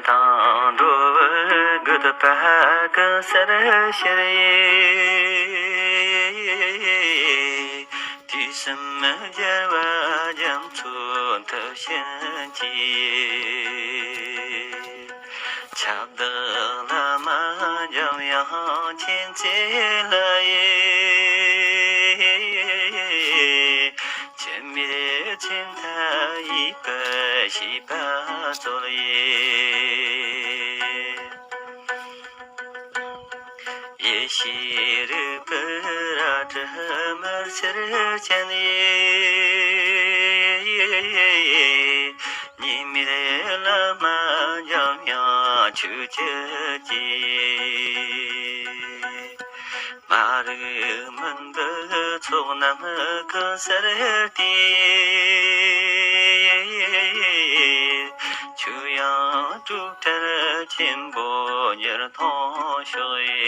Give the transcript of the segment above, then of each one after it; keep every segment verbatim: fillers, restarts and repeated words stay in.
དང་འགྲོ་བའི་དགོད་པ་གང་སར་ཤར་ཡི། དུས་གསུམ་རྒྱལ་བ་རྒྱ་མཚོ་མཐུ་ཆེན་གྱི། ཁྱབ་བདག་བླ་མ་འཇམ་དབྱངས་མཁྱེན་བརྩེ་ལྷ་ཡི། འཆི་མེད་ཆེན་མཐའ་ཡས་པའི་བྱེད་པ་སྩོལ་ཡི། ཡེ་ཤེས་རིག་པའི་རལ་གྲི་དམར་སེར་ཅན་ཡི། ཉི་མའི་བླ་མ་འཇམ་དབྱངས་ཆོས་ཀྱི་རྒྱལ། མ་རིག་མུན་པའི་ཚོགས་རྣམས་གང་སར་བརྟས། ཆོས་དབྱིངས་གྲུབ་མཐའ་ཆེན་པོ་ཉེར་མཐོང་ཤོག་ཡེ།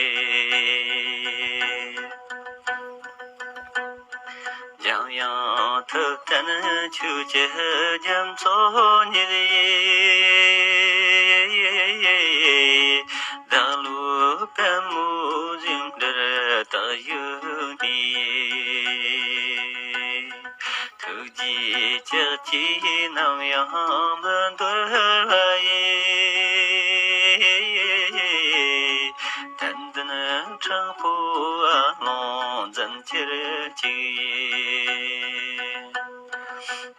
འཇམ་དབྱངས་ཐུབ་བསྟན་ཆོས་ཀྱི་རྒྱ་མཚོ་ཉིད་ཡེ། བདག་བློའི་པད་མོ་བཞིན་འདྲར་བཏགས་བཞུགས་ནས། ཐུགས་རྗེའི་ལྕགས་ཀྱུས་ནམ་ཡང་མི་འདོར་བ་ཡི། དད་འདུན་དྲག་པོའི་ཀློང་འཛིན་གྱུར་ཅིག།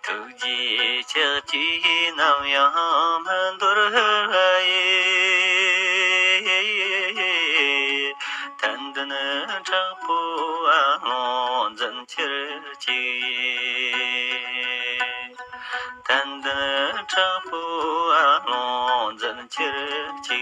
ཐུགས་རྗེའི་ལྕགས་ཀྱུས་ནམ་ཡང་མི་འདོར་བ་ཡི། དད་འདུན་དྲག་པོའི་ཀློང་འཛིན་གྱུར་ཅིག། དད་འདུན་དྲག་པོའི་ཀློང་འཛིན་གྱུར་ཅིག།